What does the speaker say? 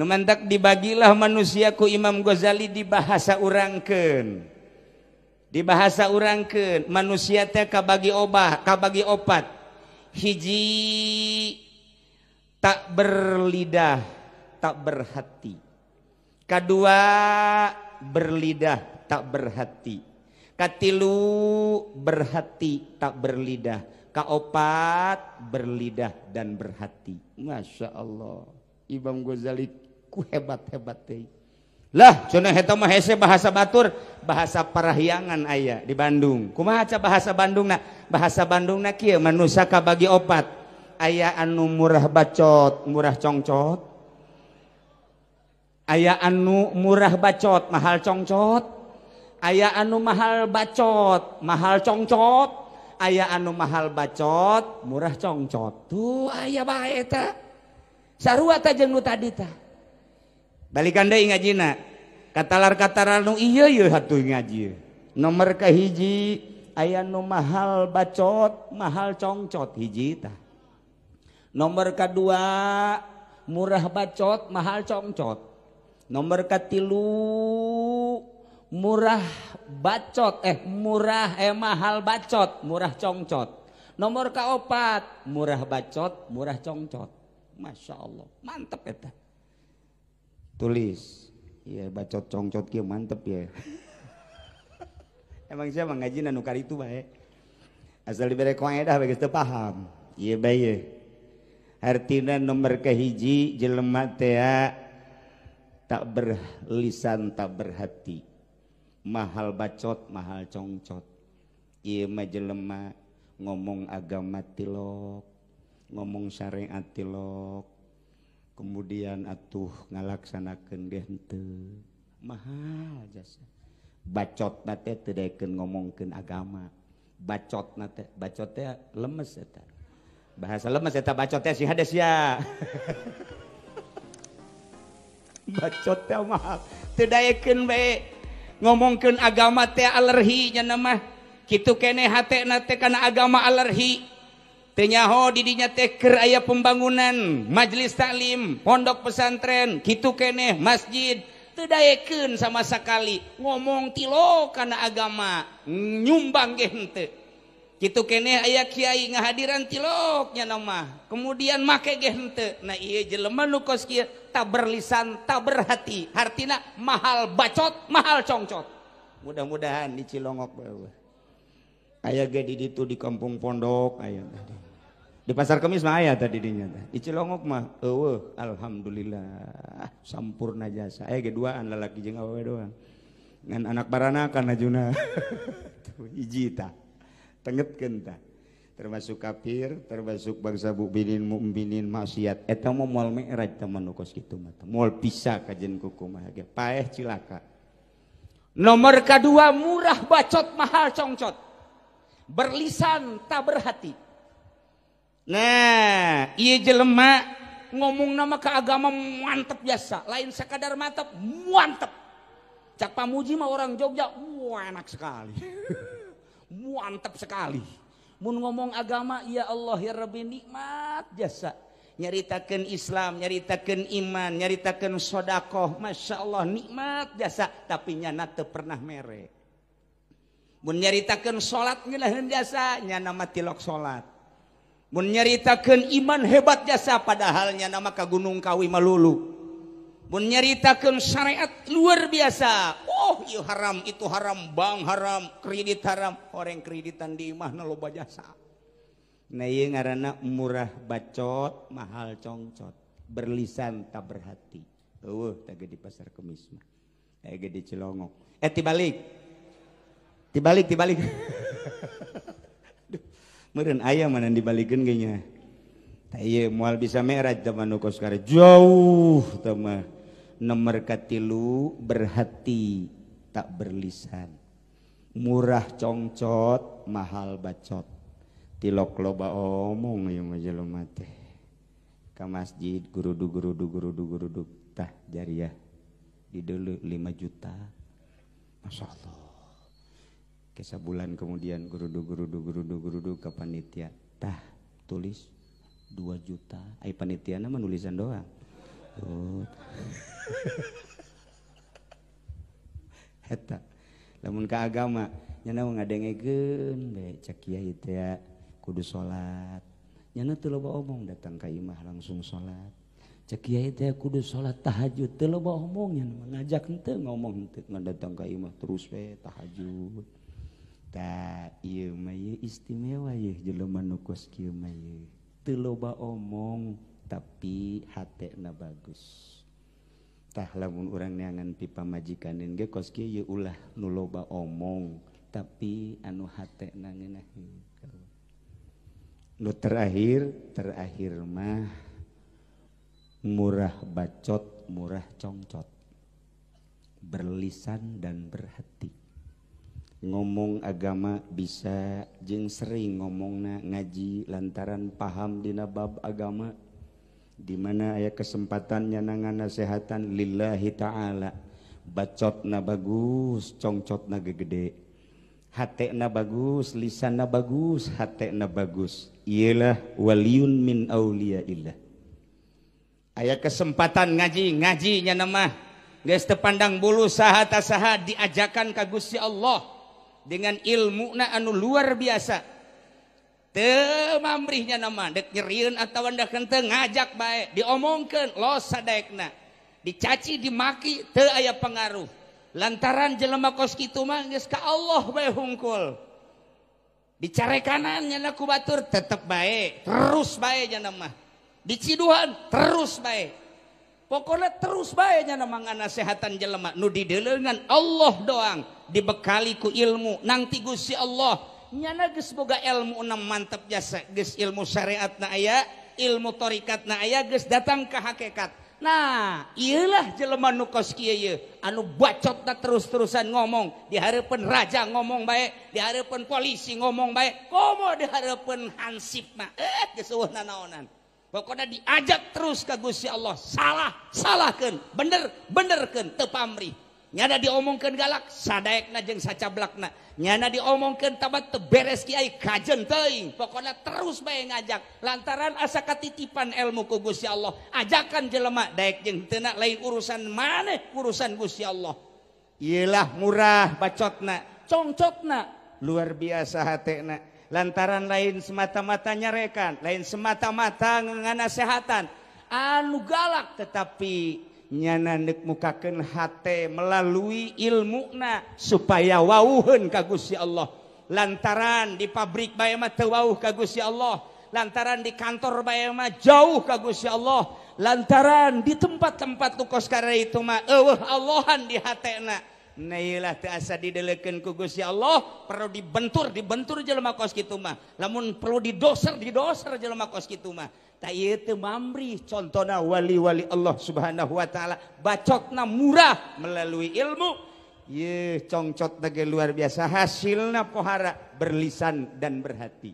Nu mantak dibagilah manusia ku Imam Ghazali di bahasa urangkeun. Di bahasa urangkeun manusia teh kabagi obah, kabagi opat. Hiji tak berlidah, tak berhati. Kedua berlidah, tak berhati. Katilu berhati, tak berlidah. Kaopat berlidah dan berhati. Masya Allah, Imam Ghazali ku hebat-hebat teh. Lah, cenah eta mah hese bahasa batur, bahasa Parahyangan aya di Bandung. Kumaha ca bahasa Bandungna? Bahasa Bandungna kieu manusia kabagi opat. Aya anu murah bacot, murah congcot. Aya anu murah bacot, mahal congcot. Aya anu mahal bacot, mahal congcot. Aya anu mahal bacot, murah congcot. Tuh aya bae eta. Sarua ta jeung nu tadi tah. Balikan deui ngajina. Katalar-katalar nu ieu ieu hatuh ngaji. Nomor kahiji aya nu mahal bacot, mahal congcot hiji tah. Nomor kadua murah bacot, mahal congcot. Nomor katilu murah bacot, murah mahal bacot, murah congcot. Nomor kaopat murah bacot, murah congcot. Masya Allah, mantep eta. Tulis, iya bacot congcot kieu mantep ya. Emang siapa ngaji nu karitu bae. Asal dibere kaedah bae geus teu paham. Ieu bae ye. Artina nomor kahiji jelema teh tak berlisan tak berhati. Mahal bacot, mahal congcot. Ieu mah jelema ngomong agama tilok, ngomong syariat tilok, kemudian atuh ngalaksanakeun ge henteu. Mahal jasa. Bacot na teh teu daekeun ngomongkeun agama. Bacot na teh, bacot teh lemes eta. Bahasa lemes eta bacot teh si hades ya. Bacot teh mahal. Teu daekeun bae ngomongkeun agama teh alergi nya mah. Kitu keneh hatena teh kana agama alergi. Teu nyaho di dinya teh keur aya pembangunan majelis taklim, pondok pesantren, kitu keneh masjid. Teu daekeun sama sekali ngomong tilo kana agama, nyumbang ge henteu. Kitu keneh aya kiai ngahadiran tilok nya mah, kemudian make ge henteu. Nah ieu jelema nu kos kieu tak berlisan, tak berhati. Hartina mahal bacot, mahal congcot. Mudah-mudahan di Cilongok bae. Aya ge di ditu di kampung pondok aya tadi. Di pasar Kemis mah aya tadi dinya teh. Di Cilongok mah eueuh alhamdulillah sampurna jasa. Aya ge duaan lalaki jeung awewe doang. Ngan anak baranakan ajuna. Tuh hiji tah. Tengetkeun tah. Termasuk kafir, termasuk bangsa mukminin mukminin maksiat. Eta mah moal mi'raj tah mah kos kitu mah. Moal bisa kajen kumaha ge. Paeh cilaka. Nomor kedua murah bacot mahal congcot. Berlisan tak berhati. Nah, ieu jelema ngomong nama ke agama mantep biasa, lain sekadar mantep, mantep. Cak Pamuji mah orang Jogja, wah enak sekali. Mantep sekali. Mun ngomong agama, ya Allah ya Rabbi nikmat jasa. Nyaritakeun Islam, nyaritakeun iman, nyaritakeun sodakoh, masya Allah nikmat jasa. Tapi nyana teu pernah mere. Mun nyaritakeun salat ngeunaheun jasa, nyana mah tilok salat. Mun nyaritakeun iman hebat jasa, padahal nyana mah ka Gunung Kawi malulu. Mun nyaritakeun syariat luar biasa. Oh, ieu haram, itu haram, bank haram, kredit haram, orang kreditan di imahna loba jasa. Nah ieu ngaranna murah bacot, mahal congcot, berlisan tak berhati. Eueuh teh ge di pasar Kemis mah. Aya ge di Cilongok. Tibalik. Tibalik, tibalik. Aduh, meureun aya mana dibalikeun ge nya. Tah ieu moal bisa mi'raj teh mah nu kos kare jauh teh mah. Nomor katilu berhati tak berlisan. Murah congcot, mahal bacot. Tilok loba omong ieu mah jelema teh. Ka masjid gurudug gurudug gurudug gurudug tah jariah di dulu 5 juta. Masya Allah. Kesabulan kemudian gurudug gurudug gurudug gurudug ke panitia tah tulis 2 juta. Ai panitia mah nulisan doang. Oh. Eta lamun ka agama nyana ngadengekeun bae cek kiai teh kudu salat. Nyana teu loba omong datang ka imah langsung salat. Cek kiai teh kudu salat tahajud teu loba omong nyana ngajak henteu ngomong henteu ngan datang ka imah terus we tahajud. Tah ieu mah ieu istimewa ieu jelema nu kos kieu mah ieu. Teu loba omong tapi hatena bagus. Tah lamun urang neangan pi pamajikaneun ge kos kieu ieu ulah nu loba omong tapi anu hatena ngeunaheun. Nu terakhir mah murah bacot, murah congcot. Berlisan dan berhati. Ngomong agama bisa jeung sering ngomongna ngaji lantaran paham dina bab agama di mana aya kesempatan nyanangan nasehatan lillahi ta'ala. Bacotna bagus, congcotna gegede. Hatena bagus, lisanna bagus, hatena bagus. Iyalah waliun min auliyaillah. Aya kesempatan ngaji, ngaji nya mah geus teu pandang bulu saha ta saha diajakan ka Gusti Allah dengan ilmuna anu luar biasa. Teu mamrihnya nama dek nyerieun atawa ndak henteu ngajak bae, diomongkeun los sadaekna. Dicaci dimaki teu aya pengaruh. Lantaran jelema kos kitu mah geus ka Allah bae hungkul. Dicarekanan nya ku batur tetep bae, terus bae nya mah. Diciduhan terus bae. Pokoknya terus bae nya mah nganasehatan jelema nu dideuleungan Allah doang, dibekali ku ilmu nang ti Gusti Allah. Nyana geus boga ilmu na mantep jasa, geus ilmu syariatna aya, ilmu torikatna aya, geus datang ka hakikat. Nah, ieulah jelema nu kos kieu ieu, anu bacotna terus-terusan ngomong, di hareupeun raja ngomong bae, di hareupeun polisi ngomong bae, komo di hareupeun hansip mah, geus eueuh nanaonan. Pokoknya diajak terus ka Gusti Allah, salah, salahkeun, bener, benerkeun, teu pamrih. Nyana diomongkeun galak, sadaekna jeung sacablakna. Nyana diomongkeun tabat teu beres kiai kajen teuing. Pokoknya terus bae ngajak lantaran asa katitipan ilmu ku Gusti Allah. Ajakan jelema daek jeung teu lain urusan maneh, urusan Gusti Allah. Iyalah murah bacotna, congcotna, luar biasa hatena. Lantaran lain semata-mata nyarekan, lain semata-mata nganasehatan anu galak tetapi nyana neuk mukakeun hate melalui ilmuna supaya wauheun ka Gusti Allah. Lantaran di pabrik bae mah teu wauh ka Gusti Allah, lantaran di kantor bae mah jauh ka Gusti Allah, lantaran di tempat-tempat nu kos itu mah eueuh Allahan di hatena. Nah ieulah teu asa didelekeun ku Gusti Allah, perlu dibentur, dibentur jelema kos kitu mah. Lamun perlu didoser, didoser jelema kos kitu mah. Tah ieu teu mamrih contona wali-wali Allah Subhanahu wa taala, bacotna murah melalui ilmu. Ye congcotna ge luar biasa, hasilna pohara berlisan dan berhati.